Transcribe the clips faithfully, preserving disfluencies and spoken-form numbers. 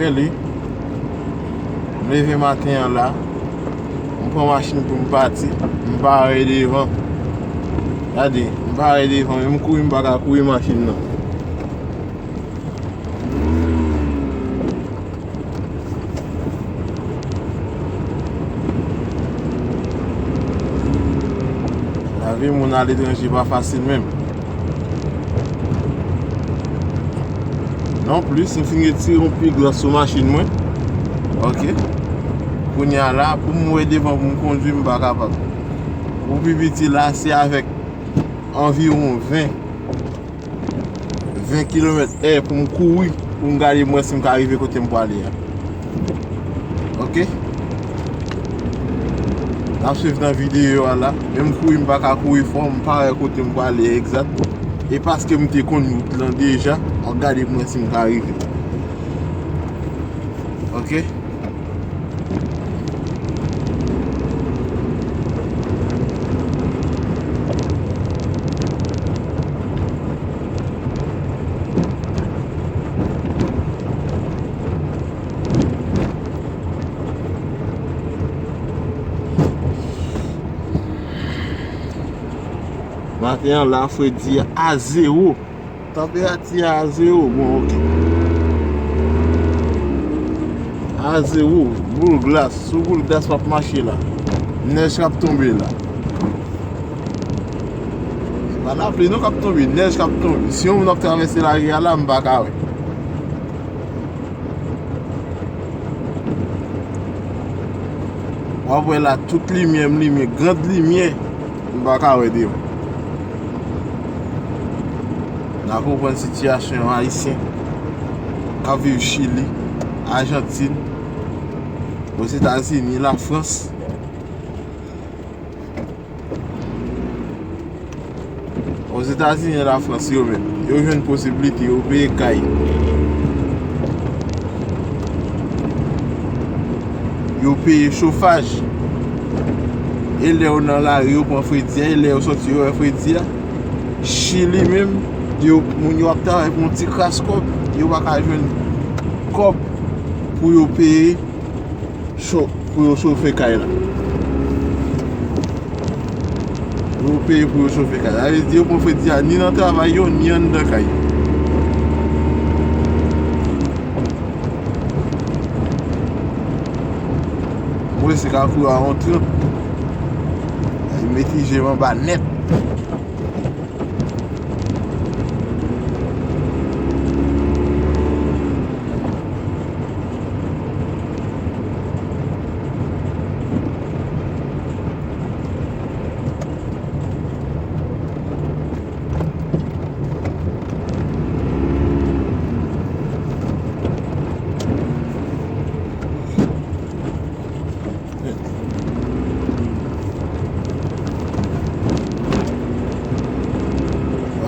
Li, m leve maten an la, m pran machin pou m pati, m pare devan. Gade, m pare devan, menm kouri m pa ka kouri machin nan. Lavi moun aletranje pa fasil menm. Non plis, m fin retire yon pye glas sou machin mwen. Ok. Kounye a la, pou m wè devan pou m kondui, m pa kapab. Pou pi piti la, se avèk anviwon ven, ven kilomèt è pou m kouri, pou m gade mwen si m ka rive kote m prale a. Ok? N ap swiv nan videyo a la. Menm kouri m pa ka kouri fò, m pa wè kote m prale egzat. E paske m te konn wout lan deja, m ap gade mwen si m ka rive. Ok? Maten an la, fredi a zewo. Tanperati a zewo, bon, ok. A zewo, boul glas, sou boul glas m ap mache la. Nèj k ap tonbe la. Se pa lapli non k ap tonbe, nèj k ap tonbe. Si yon moun ap travèse lari a la, m pa ka wè. W ap wè la, tout limyè m limen, grand limyè, m pa ka wè devan. N a konprann sitiyasyon Ayisyen k ap viv Chili, Ajantin, Ozetazini, Lafrans. Ozetazini, Lafrans, yo menm, yo jwenn posiblite, yo peye kay. Yo peye chofaj. E lè yo nan lari, yo pran fredi a, e lè yo soti, yo wè fredi a. Chili menm, yo, moun yo ap travay pou yon ti kras kòb, yo pa ka jwenn kòb pou yo peye cho-, pou yo chofe kay la. Pou yo peye pou yo chofe kay la. Sa vle di yo pran fredi a ni nan travay yo, ni anndan kay yo. Mwen se ka kouri a yon trant. Li mete je m anba nèt.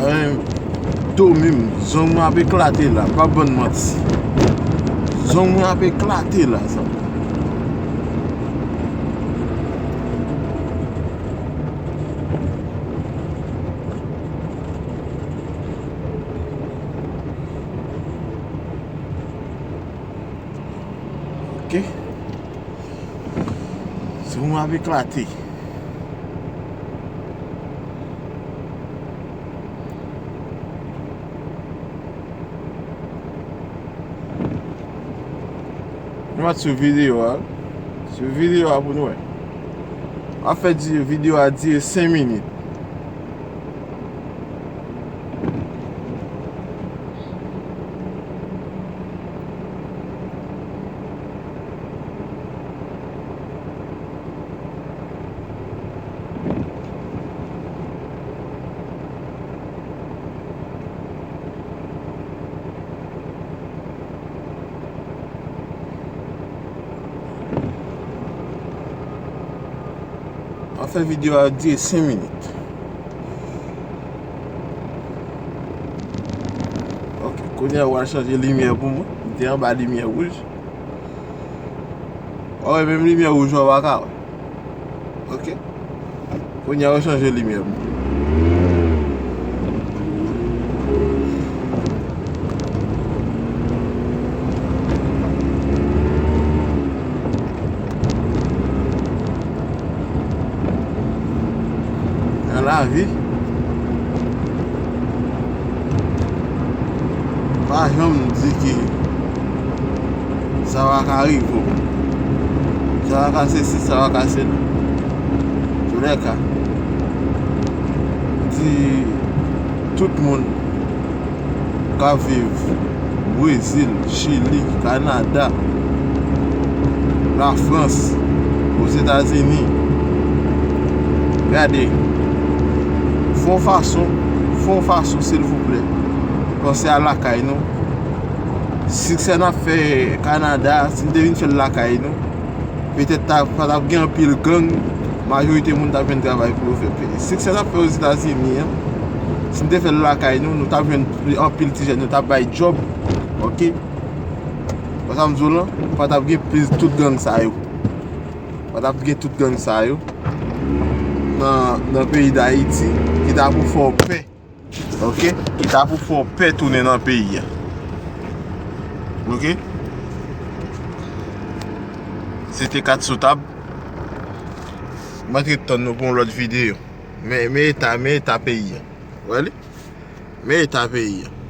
Ay, domine m, zong mwen ap eklate la, pa bann manti. Zong mwen ap eklate la, sa. Ok. Zong mwen ap eklate. Nou mèt sou videyo a. Sou videyo a pou nou wè. An fèt, di-, videyo a dire senk minit. Anfen, videyo a dire senk minit. Ok, kounye a w al chanje limyè pou mwen. M te anba limyè wouj. Ou wè, menm limyè wouj ou pa ka wè. Ok. Kounye a yo chanje limyè. Lavi. Pa janm di ke sa pa ka rive w. Sa pa ka sesi, sa pa ka sela. Toulèka, di tout moun k ap viv Brezil, Chili, Kanada, Lafrans, Ozetazini. Gade, fè yon fason, fè yon fason, silvouplè, panse a lakay nou. Siksè n ap fè Kanada, si n te vin fè l lakay nou, petèt ta, pa t ap gen anpil gang, majorite moun t ap jwenn travay pou yo fè. Siksè n ap fè Ozetazini an, si n te fè l lakay nou, nou t ap jwenn anpil ti jèn, nou t ap bay djòb, oke? Wè sa m di w lan, pa t ap gen plis tout gang sa yo. Pa t ap gen tout gang sa yo nan, nan peyi Dayiti ki ta pou fè w pè. Oke? Ki ta pou fè w pè tounen nan peyi a. Oke? Se te kat sou tab. Mwen te tann nou pou yon lòt videyo. Men, men eta, men eta peyi a. Wè li? Men eta peyi a.